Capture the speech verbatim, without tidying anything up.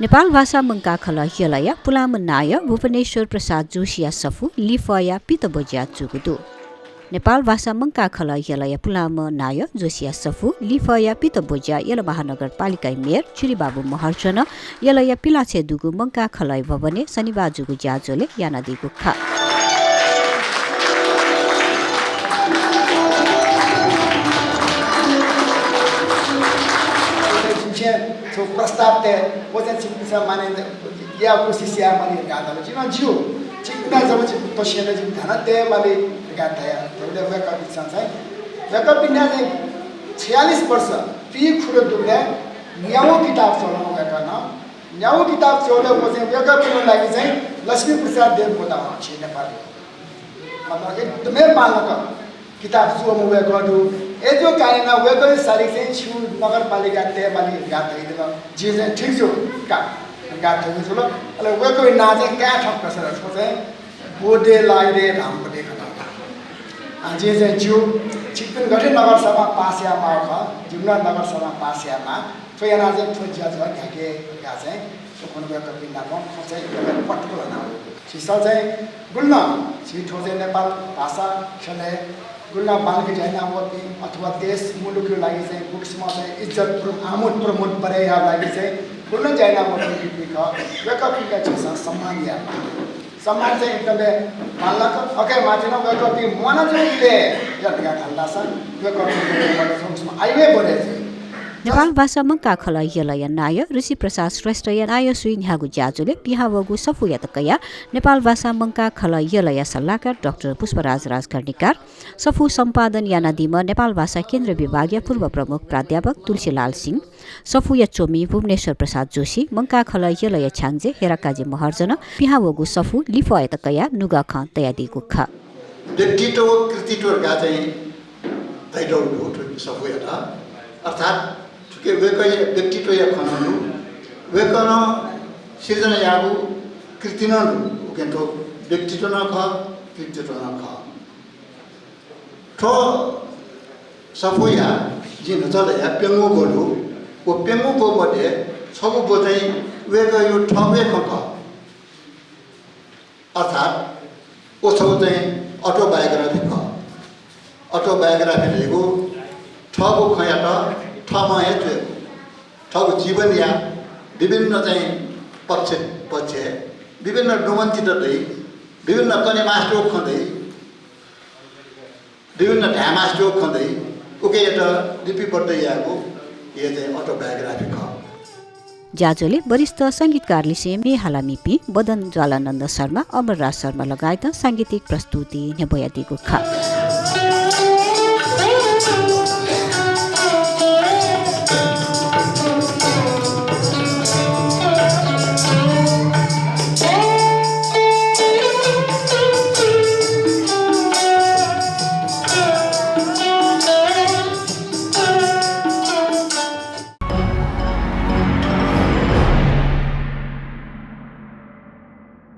नेपाल भाषा मंकाः खलः यलया पुलांम्ह नायः भुवनेश्वर प्रसाद जोशीया सफू लिफःया पितब्वज्या जूगु दु। नेपाल भाषा मंकाः खलः यलया पुलांम्ह नायः जोशीया सफू लिफःया पितब्वज्या यल महानगरपालिकाया मेयर छुरीबाबु महर्जनं यलया पिलाछ्वय् दुगु मंकाः खलःया भवनय् शनिबार जूगु ज्याझ्वलय् यानादीगु खः। छिकपिन्सं थ्व प्रस्ताव तये, व चाहिँ छिकपिन्सं माने या कोसिस याये माली धकाः धाल। जिं नं ज्यू, छिकपिन्त जब जि तस्यंत जिं ध्यान तये माली धकाः धया। थौंकन्हय् वय्कःपिन्सं चाहिँ, वय्कःपिन्सं चाहिँ छयालिस वर्ष पीखुदँ दुबलय् न्यागू किताब च्वलं वय्कलं। न्यागू किताब च्वलं व चाहिँ वय्कःपिनिगु लागि चाहिँ लक्ष्मी प्रसाद देवकोटा नं छि नेपाली मतलब एकदमै बांलाक किताब च्वःम्ह वय्कः दु। अय्जूगु कारणं वय्कःया सालिक चाहिँ छिगु नगरपालिका तये माली धकाः धयादिल। जिं चाहिँ ठीक जू का धकाः धयागु जुल। अले वय्कःया नां चाहिँ काय् थप खः सर, थ्व चाहिँ बोधे लाइरे धाम बोधे खः। अ, जिं चाहिँ ज्यू, छिकपिं गथे नगरसभा पास यायेमाः खः, जिमिसं नगरसभा पास यायेमाः। थ्व यानाः चाहिँ थ्व ज्याझ्वः न्ह्याके धकाः चाहिँ थ्व खँ वय्कःपिं नाप खँ चाहिँ एकदमै पटुक ल्हानावःगु। झीसं चाहिँ गुलिं झी थ्व चाहिँ नेपाल भाषा ख्यलय् गुलिं बांलाक ज्या यानावःपिं अथवा देश मुलुकया लागि चाहिँ गुलिसिनं चाहिँ इज्जत प्रम-, आमुद प्रमोद बढे यायेया लागि चाहिँ गुलिं ज्या यानावःपिं खः, वय्कःपिन्त झीसं सम्मान यायेमाः। सम्मान चाहिँ एकदमै बांलाक, अथे माथि नं वय्कःपिं म्वानाच्वंगु इलय् या धकाः धाल धाःसा वय्कःपिं आयु हे बढे जुइ। नेपाल भाषा मंकाः खलः यलया नायः ऋषि प्रसाद श्रेष्ठया नायःसुइ न्ह्याःगु ज्याझ्वलय् पिहां वःगु सफूयात कयाः नेपाल भाषा मंकाः खलः यलया सल्लाहकार डाक्टर पुष्पराज राजकर्णिकार, सफू सम्पादन यानादीम्ह नेपाल भाषा केन्द्र विभागया पूर्व प्रमुख प्राध्यापक तुलसीलाल सिंह, सफूया च्वमि भुवनेश्वर प्रसाद जोशी, मंकाः खलः यलया छ्याञ्जे हेराकाजी महर्जनं पिहां वःगु सफू लिफःयात कयाः नुगः खँ तयादीगु खः। व्यक्तित्व व कृतित्व धकाः चाहिँ धयातःगु दु थ्व सफूयात। अर्थात् थुके वय्कःया व्यक्तित्वया खँ नं दु, वय्कलं सिर्जना याःगु कृति नं दु। उकिं थ्व व्यक्तित्व नं खः, कृतित्व नं खः। थ्व सफूया जिं न्हाचः धया प्यंगू ब्व दु। व प्यंगू ब्व मध्ये छगू ब्व चाहिँ वय्कःया थःगु हे खँ खः। अर्थात् व छगू चाहिँ autobiography खः। Autobiography धइगु थःगु खँयात थःम्हं हे च्वयेगु। थःगु जीवनया विभिन्न चाहिँ पक्ष, पक्ष, विभिन्न नुमन्तित दइ, विभिन्न कने मास्ति खँ दइ, विभिन्न धाये मास्ति खँ दइ, उकियात लिपिबद्ध यायेगु हे चाहिँ autobiography खः। ज्याझ्वलय् वरिष्ठ संगीतकार लिसें म्ये हालामिपिं बदन ज्वालानन्द शर्मा, अमरराज शर्मा लगायत सांगीतिक प्रस्तुति न्ह्यब्वयादीगु खः।